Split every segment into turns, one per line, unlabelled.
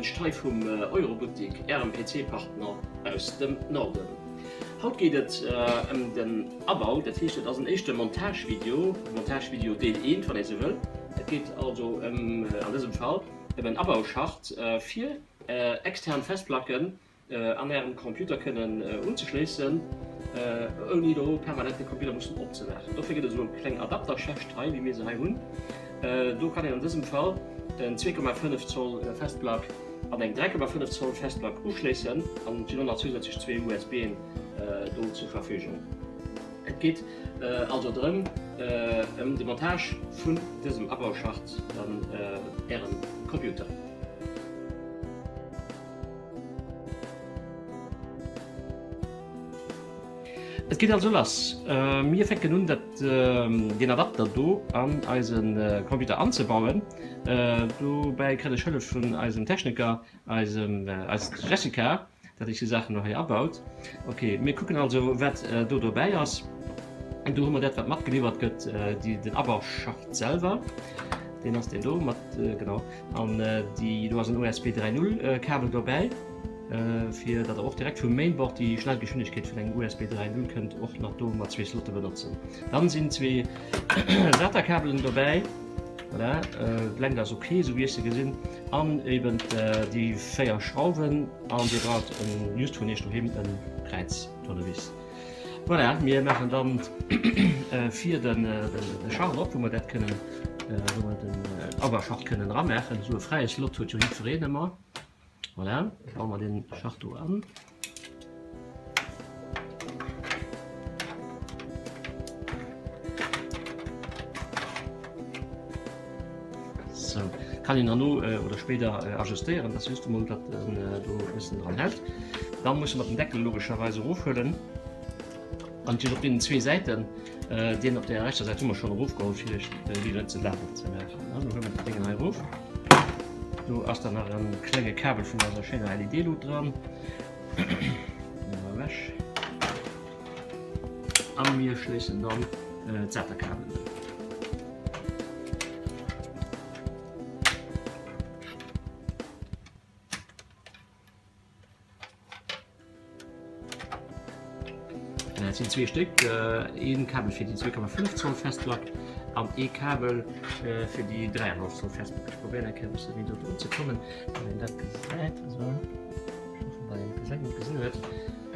Géigewënscht hei vum Euroboutique, Ärem PC-Partner aus dem Norden. Haut geet et ëm den Abau, dat heescht et ass en éischte Montage-Video, Montage-Video Deel 1, wann ee sou wëll. Et geet also ëm, an dësem Fall, ëm en Abauschacht fir extern Festplacken an Ärem Computer kënnen unzeschléissen, ouni do permanent de Computer mussen opzemaachen. Dofir gëtt et esou kleng Adapterschächt hei, wéi mir se hei hunn. Do kann een an dësem Fall en 2,5 Zoll Festplack an eng 3,5 Zoll Festplack uschléissen an et sinn och nach zousätzlech zwee USBen do zur Verfügung. Et geet also drëm ëm de Montage vun dësem Abauschacht an Ärem Computer. Et geet also lass. Mir fänken un dat deen Adapter do an eise Computer anzebauen. Dobäi kréien ech Hëllef vun eisem Techniker, eisem eis Jessica, dat déi Saachen elo hei abaut. Ok, mir kucken also wat do dobäi ass. Do hu mer dat wat matgeliwwert gëtt, déi den Abauschacht selwer. Deen ass deen do mat genau. An déi do ass en USB 3.0 Kabel dobäi, fir datt der och direkt vum Mainboard déi schnell Geschwindegkeet vun engem USB 3.0 kënnt och nach do mat zwee Slotte benotzen. Dann sinn zwee SATA Kabelen dobäi, voilà, d'Längt ass ok esou wéi ech se gesinn, an eben déi 4 Schrauwen an dir braucht just vun iech doheem e Kräiz-Tournevis. Voilà, mir maachen dann vir den Schacht op, wou mer dat kënnen, wou mer den Aberschacht kënnen eramaachen. Esou e fräie Slot huet jo jiddwereen ëmmer. Voilà, baue mer den Schacht do an. Sou, kann een herno oder spéider ajustéieren, dass just emol dat en do e bëssen dran hält. Dann musse mer den Deckel logescherweis erofhuelen. An natierlech op deenen zwee Säiten, deen op der rechter Säit hu mer schonn erofgeholl, fir iech de Video net ze laang ze maachen. Lo huele mer dat Déngen hei erof. Do ass dann nach e klenge Kabel vun eiser schéiner LED-Lut dran. Huele mer ewech. A mir schléissen dann d'SATA-Kabelen un. Dat sinn zwee Stéck, ee Kabel fir déi 2,5 Zoll Festplack an ee Kabel fir déi 3,5 Zoll Festplack. Ech probéieren eng Kéier e bësse méi do drun ze kommen, datt een dat gesäit. Esou, ech hoffen, datt een et gesäit, gesinn huet.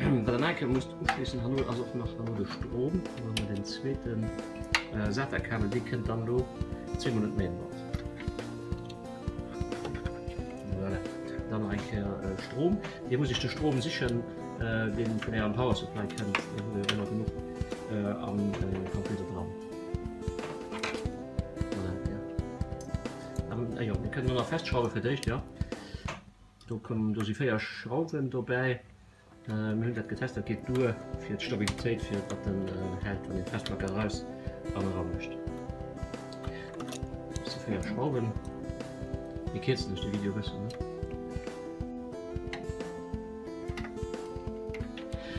Wat der nach eng Kéier musst uschléissen herno ass och nach herno de Strom. Do hu mer den zweeten SATA-Kabel, dee kënnt dann elo zweemol un d'Mainboard. Voilà. Dann nach eng Kéier Strom. Dir musst iech de Strom sichen, deen vun ärem Power Supply kënnt. Deen hutt der jo ëmmer genuch am Computer dran. Voilà, ja. An, jo, mir kënnen elo nach festschrauwe fir d'éischt, jo. Do kommen, do si 4 Schrauwen dobäi. Mir hunn dat getest, dat geet duer fir d'Stabilitéit, fir datt en hält, wann een d'Festplack eraus an era mécht. Dat si 4 Schrauwen. Mir kierzen lech de Video e bëssen, ne?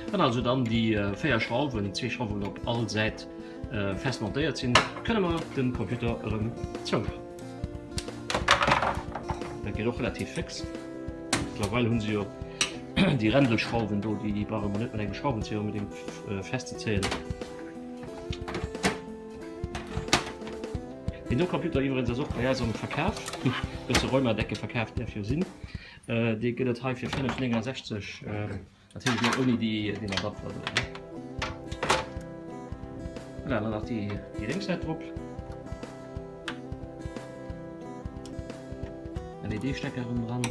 Wann also dann déi 4 Schrauwen, zwee Schrauwen op all Säit, fest montéiert sinn, kënne mer de Computer erëm zoumaachen. Dat geet och relativ féx. Mëttlerweil hunn se jo déi Rändelschrauwen do, déi brauche mer net mat engem Schrauwenzéier onbedéngt festzezéien. Deen do Computer iwwregens ass och bei eis am Verkaf, bësse Rheumadecke verkaaft däerf jo sinn. Dee gëtt et hei fir 5,69. Natierlech elo ouni déi deen Adapter do, ne? Voilà, dann nach déi, déi lénks Säit drop. LED-Stecker erëm dran.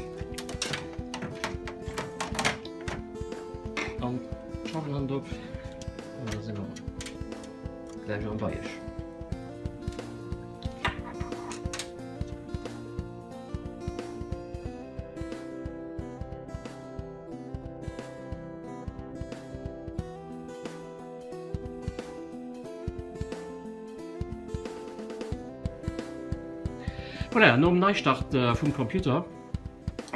An d'Schrauwenhand op. An da si mer gläich erëm bei iech. Voilà, nom Neistart vum Computer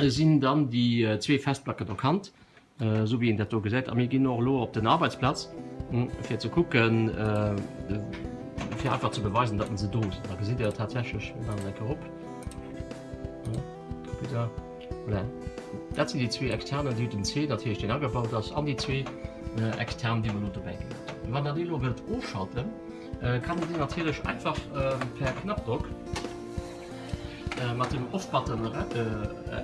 sinn dann déi zwee Festplacken erkannt, esou wéi een dat do gesäit. A mir ginn och elo op den Arbeitsplatz, fir ze kucken, fir einfach ze beweisen, datt se do sinn. Da gesitt Dir tatsächlech, mir maachen eng Kéier op, Computer. Voilà. Dat sinn déi zwee externen, déi den C natierlech deen agebaut ass, an déi zwee extern, déi mer elo dobäi ginn hunn. Wann Der déi elo wëllt ofschalten, kann een déi natierlech einfach per Knappdrock mat dem Off-Button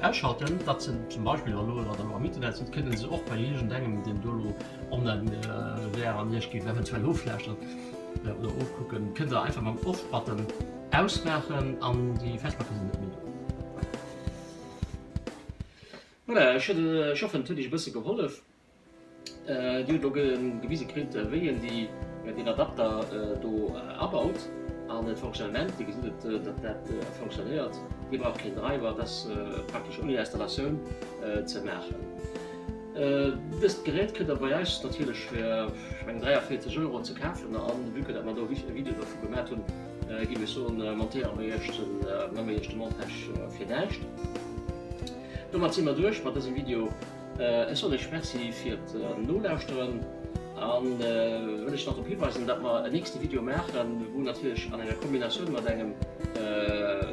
ausschalten, datt se zum Beispill, wann elo der elo am Internet sidd, kënne se och bei iergendengem, deen do elo online wär an Iech géif eventuell oflauschteren oder ofkucken, kënnt Der einfach mam Off-Button ausmaachen an déi Festplacke sinn net méi do. Voilà, ech hoffen et huet Iech e bësse gehollef. Dir hutt elo gewise kritt, wéi een déi, deen Adapter do abaut an et Fonctionnement. Dir gesitt et, datt dat fonctionnéiert. Dir braucht keen Driver, et ass praktesch ouni Installatioun ze maachen. Dëst Gerät kritt der bei eis natierlech fir, ech mengen, 43 Euro ze kafen. An vue que datt mer do e Video dovu gemat hunn, géif ech soen, montéiere mer iech den, maache mer iech de Montage fir näischt. Domat si mer duerch mat dësem Video. Ech soen iech Merci fir d'Nolauschteren a wëll iech nach drop hiweisen, datt mer en nächste Video maachen, wou natierlech an enger Kombinatioun mat engem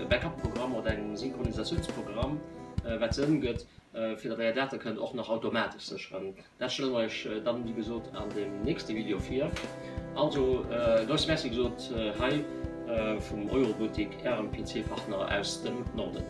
Backup-Programm oder engem Synchronisatiounsprogramm, wat Sënn gëtt, fir datt Är Date kënnt och nach automatesch sécheren. Dat stelle mer iech dann, wéi gesot, an dem nächste Video vir. Also e grousse Merci gesot hei vum Euroboutique, Ärem PC-Partner aus dem Norden.